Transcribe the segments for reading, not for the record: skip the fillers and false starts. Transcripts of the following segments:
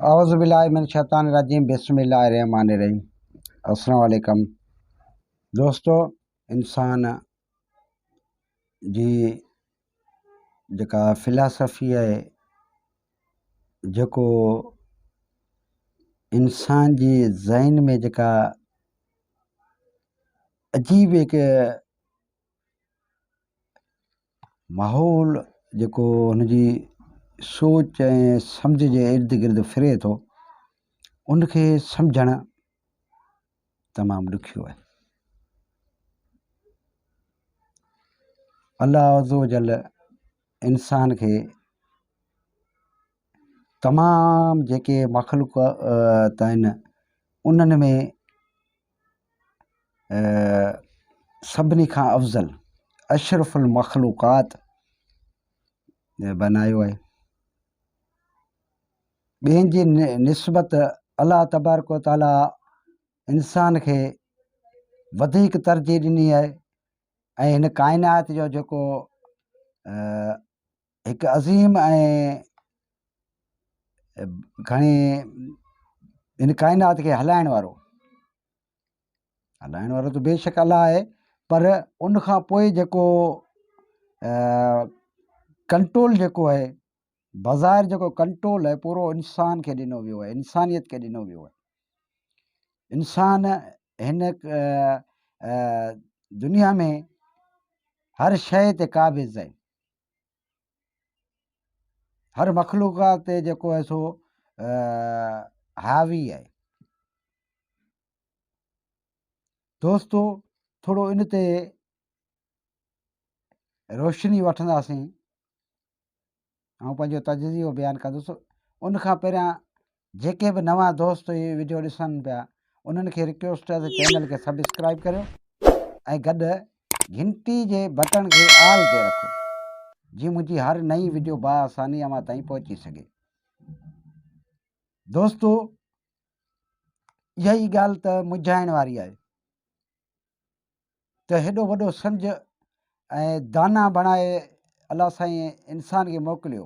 اعوذ بالله من الشيطان الرجيم بسم الله الرحمن الرحيم السلام عليڪم دوستو انسان جي جيڪا فلاسافي آهي جيڪو انسان جي ذهن ۾ جيڪا عجيب هڪ ماحول جيڪو هن جي سوچ ۽ سمجهه جي ارد گرد ڦري ٿو ان کي سمجهڻ تمام ڏکيو آهي. الله عزوجل انسان کي تمام جيڪي مخلوقات آهن انهن ۾ سڀني کان افضل اشرف المخلوقات بنايو آهي. ٻين جي نسبت الله تبارڪ و تعاليٰ انسان کي وڌيڪ ترجيح ڏني آهي ۽ هن ڪائنات جو جيڪو هڪ عظيم ۽ گهڻي هن ڪائنات کي هلائڻ وارو هلائڻ وارو ته بيشڪ الله آهي پر ان کان پوء جيڪو ڪنٽرول جيڪو آهي بظاهر جيڪو ڪنٽرول آهي پورو انسان کي ڏنو ويو آهي انسانيت کي ڏنو ويو آهي انسان هن دنيا ۾ هر شيء تي قابض آهي هر مخلوق تي جيڪو آهي سو حاوي آهي. دوستو ٿورو ان تي روشني وٺنداسين آئون پنهنجو تجزيو بيان ڪندس ان کان پهريان جيڪي به نوان دوست هي وڊيو ڏسن پيا انهن کي رڪويسٽ آهي ته چينل کي سبسڪرائب ڪريو ۽ گڏ گهنٽي جي بٽڻ کي آل تي رکو جيئن منهنجي هر نئين وڊيو با آساني اوهان تائين پهچي سگهي. دوستو اها ئي ڳالهه ته مجهائڻ واري آهي ته هيڏو وڏو سمجهه ۽ دانا بڻائي الله سائين انسان کي موڪليو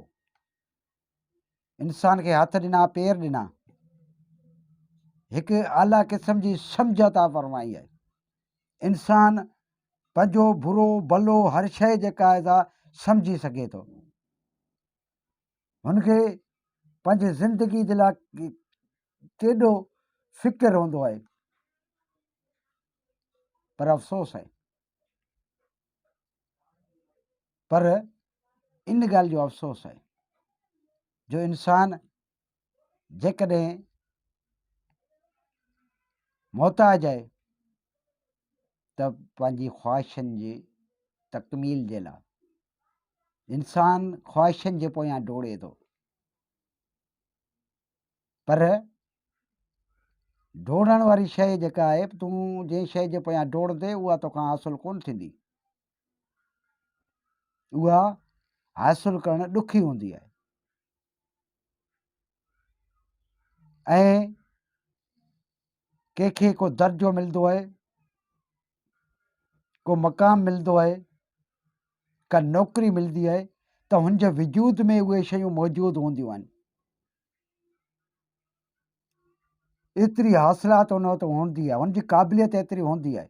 انسان کي هٿ ڏنا پير ڏنا هڪ اعليٰ قسم جي سمجهه عطا فرمائي آهي انسان پنهنجو برو ڀلو هر شيء جيڪا آهي سا سمجهي سگهي ٿو هن کي پنهنجي زندگي جي لاء ڪيڏو فڪر هوندو آهي پر افسوس آهي پر ان ڳالهه جو افسوس آهي جو انسان جيڪڏهن محتاج آهي ته پنهنجي خواهشن جي تڪميل جي لاء انسان خواهشن جي پويان ڊوڙي ٿو پر ڊوڙڻ واري شيء جيڪا آهي تون جنهن شيء جي پويان ڊوڙندي اها توکان حاصل ڪونه ٿيندي اها حاصل ڪرڻ ڏکي هوندي آهي ۽ ڪنهن کي ڪو درجو ملندو آهي ڪو مقام ملندو آهي ڪا نوڪري ملندي آهي ته هن جي وجود ۾ اهي شيون موجود هونديون آهن ايتري حاصلات هن وٽ هوندي آهي هن جي قابليت ايتري هوندي آهي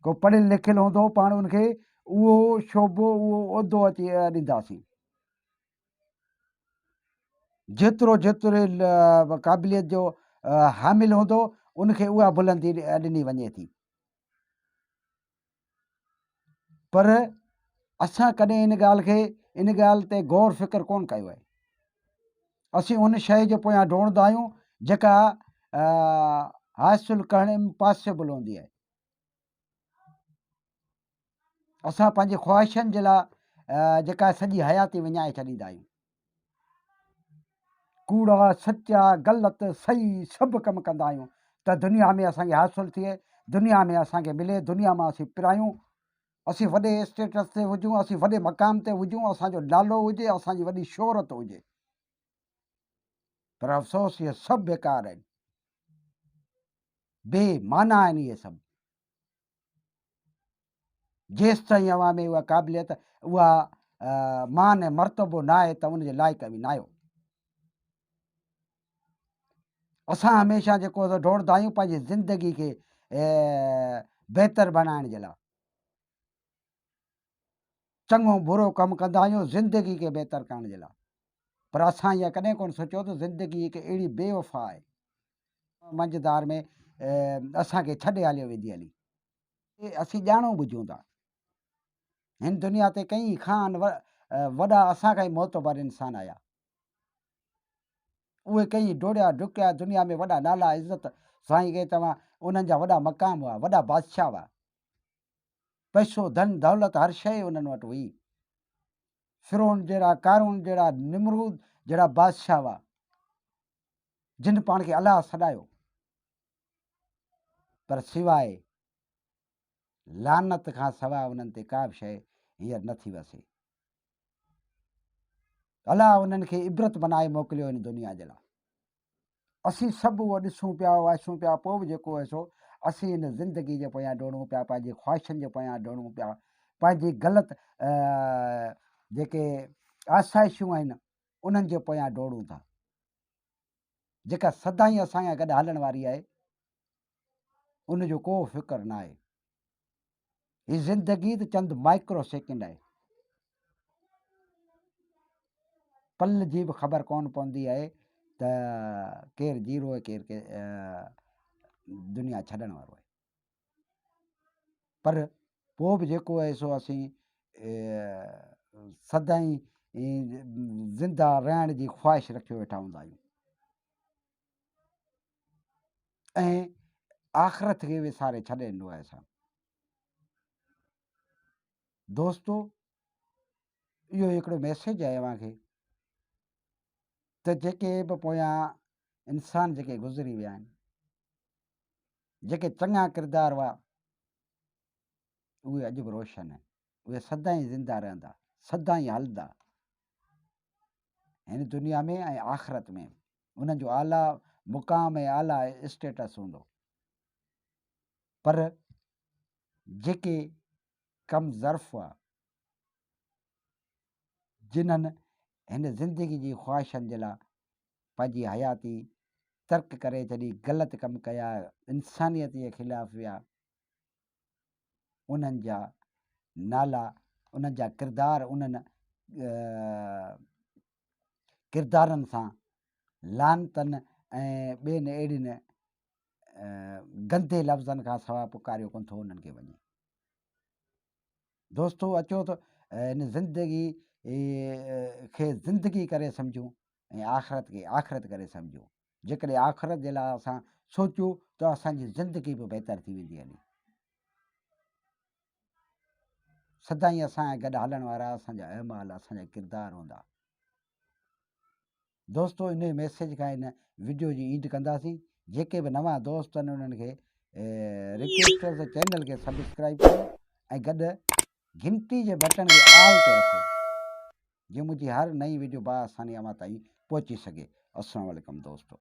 ڪو پڙهيل لکيل هوندو پاڻ ان کي اهو شعبو اهو عهدو اچي ڏينداسين جيترو جيتري قابليت جو حامل هوندو ان کي اها بلندي ڏني وڃي ٿي پر اسان ڪڏهن ان ڳالهه کي ان ڳالهه تي غور فڪر ڪونه ڪيو آهي. اسين ان شيء جي پويان ڊوڙندا آهيون جيڪا حاصل ڪرڻ امپاسبل هوندي آهي. اسان پنهنجي خواهشن جي لاء جيڪا سڄي حياتي وڃائي ڇڏيندا آهيون. ڪوڙا، سچا، غلط، صحيح سڀ ڪم ڪندا آهيون ته دنيا ۾ اسان کي حاصل ٿئي، دنيا ۾ اسان کي ملي، دنيا مان اسين پرايون، اسين وڏي اسٽيٽس تي هجون، اسين وڏي مقام تي هجون، اسان جو نالو هجي، اسان جي وڏي شهرت هجي. پر افسوس اهي سڀ بيڪار آهن، بي معنيٰ آهن اهي سڀ. جيستائين اوهان ۾ اها قابليت، اها مان ۽ مرتبو نه آهي ته ان جي لائق اوهين ناهيو. اسان هميشه جيڪو سو ڊوڙندا آهيون پنهنجي زندگي کي بهتر بڻائڻ جي لاء چڱو برو ڪم ڪندا آهيون زندگي کي بهتر ڪرڻ جي لاء پر اسان اها ڪڏهن ڪونه سوچيو ته زندگي هڪ اهڙي بي وفا آهي منجهدار ۾ اسان کي ڇڏي هليو ويندي هلي. اسين ڄاڻون ٻجهون ٿا هن دنيا تي ڪئين خان وڏا اسان کان ئي معتبر انسان آيا اهي ڪئين ڊوڙيا ڊڪيا دنيا ۾ وڏا نالا عزت سائين کي توهان انهن جا وڏا مقام هئا وڏا بادشاهه هئا پئسو ڌن دولت هر شيء انهن وٽ هئي فرعون جهڙا قارون جهڙا نمرود جهڙا بادشاهه هئا جن پاڻ کي الله سڏايو پر سواء لعنت کان سواء انهن تي ڪا به شيء هينئر نه ٿي وسي. الله انهن کي عبرت بنائي موڪليو هن دنيا جي لاء. اسين سڀ اهو ڏسون پيا وائسون پيا پوء به جيڪو آهي سو اسين هن زندگي جي پويان ڊوڙون پيا پنهنجي خواهشن جي پويان ڊوڙون پيا پنهنجي غلط جيڪي آسائشون آهن انهن جي پويان ڊوڙون ٿا. جيڪا سدائين اسان سان گڏ هلڻ واري آهي، ان جو ڪو فڪر نه آهي. هي زندگي ته چند مائڪرو سيڪنڊ آهي. پل جي به خبر ڪونه پوندي آهي ته ڪير جيئرو آهي ڪير دنيا ڇڏڻ وارو آهي. پر پوء به جيڪو آهي سو اسين سدائين زنده رهڻ جي خواهش رکيو ويٺا هوندا آهيون ۽ آخرت کي وساري ڇڏي ڏنو آهي اسان. دوستو اهو هڪڙو ميسيج آهي اوهان کي ته جيڪي به پويان انسان جيڪي گذري ويا آهن جيڪي چڱا ڪردار هئا، اهي اڄ به روشن آهن. اهي سدائين زنده رهندا، سدائين هلندا. هن دنيا ۾ ۽ آخرت ۾ انهن جو اعليٰ مقام ۽ اعليٰ اسٽيٽس هوندو. پر جيڪي ڪم ظرف هئا، جنهن هن زندگي جي خواهشن جي لاء پنهنجي حياتي ترڪ ڪري ڇڏي، غلط ڪم ڪيا، انسانيت جي خلاف ويا، انهن جا نالا، انهن جا ڪردار انهن ڪردارن سان لعنتن ۽ ٻين اهڙين گندي لفظن کان سواء پڪاريو ڪونه ٿو انهن کي وڃي. دوستو اچو ته هن زندگي کي زندگي ڪري سمجهون ۽ آخرت کي آخرت ڪري سمجهون. جيڪڏهن آخرت جي لاء اسان سوچيون ته اسان جي زندگي به بهتر ٿي ويندي هلي. سدائين اسان سان گڏ هلڻ وارا اسان جا اعمال اسان جا ڪردار هوندا. دوستو انهي ميسيج کان هن وڊيو جي اينڊ ڪنداسين. جيڪي به نوان دوست آهن انهن کي ريڪويسٽ آهي ته چينل کي سبسڪرائب ڪريو ۽ گڏ گهنٽي جي بٽڻ کي آل تي رکو جيئن منهنجي هر نئين وڊيو با آساني اوهان تائين پهچي سگهي. السلام عليڪم دوستو.